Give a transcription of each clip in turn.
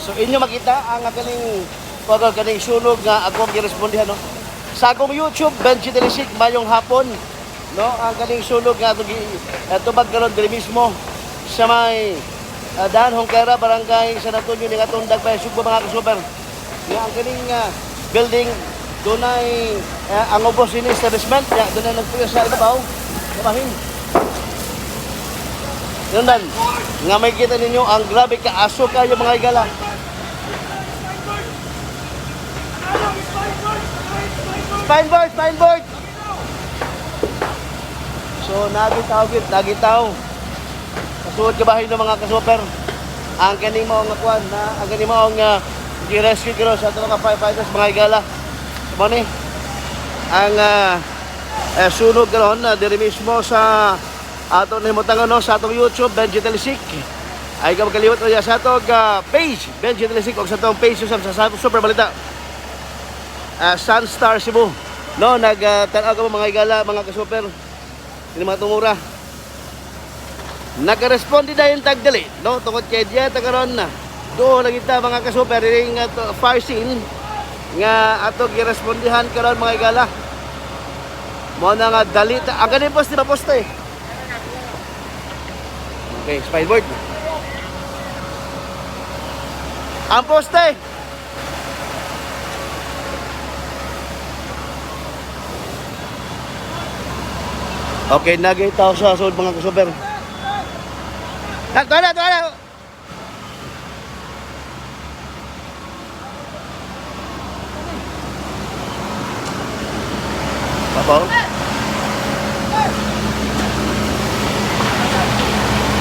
So inyo makita ang kaning pagka kaning sunog nga akong girespondihan, no. Sa akong YouTube, Benji Telisik, mayong hapon, no, ang kaning sunog nga atong tubag karon diri mismo sa may Daan Hongkera, Barangay San Antonio ning atong Dagbayan, Sugbo, mga kasuper. Nga ang kaning building dunay ang ubos ini establishment ya dunay nagpuyo sa ibabaw sa bahin. Yun nga may kita ninyo ang grabe ka aso kayo, mga higala. Spine board, spine board. So nagitaw gid, nagitaw. Kasuod ka bahin ng mga kasuper. Ang kaning mao nga kuan na ang kaning mao nga gi-rescue karon sa atong mga firefighters, mga higala. Mao ni ang sunog karon na diri mismo sa ato nahimutangan, no, sa atong YouTube, Benji Telisik. Ay ka magkaliwat unya sa atong page Benji Telisik o sa atong page sa Super Balita Sunstar Cebu. No, nag tan-aw ka mo, mga higala, mga kasuper. Ini mga tungura. Nakaresponde dayon tagdali, no, tungod kay diya ta karon na. Doon na kita, mga kasuper, ring fire scene nga ato girespondihan karon, mga higala. Mo na nga dali ta. Ang ganing poste ba poste? Okay, spine board. Ang poste. Okay, nagitaw sa sud, mga kasuper. Tuwa na, tuwa na. Babaw.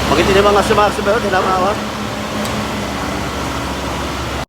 Makita niyo mga sumasubero, tinamawa.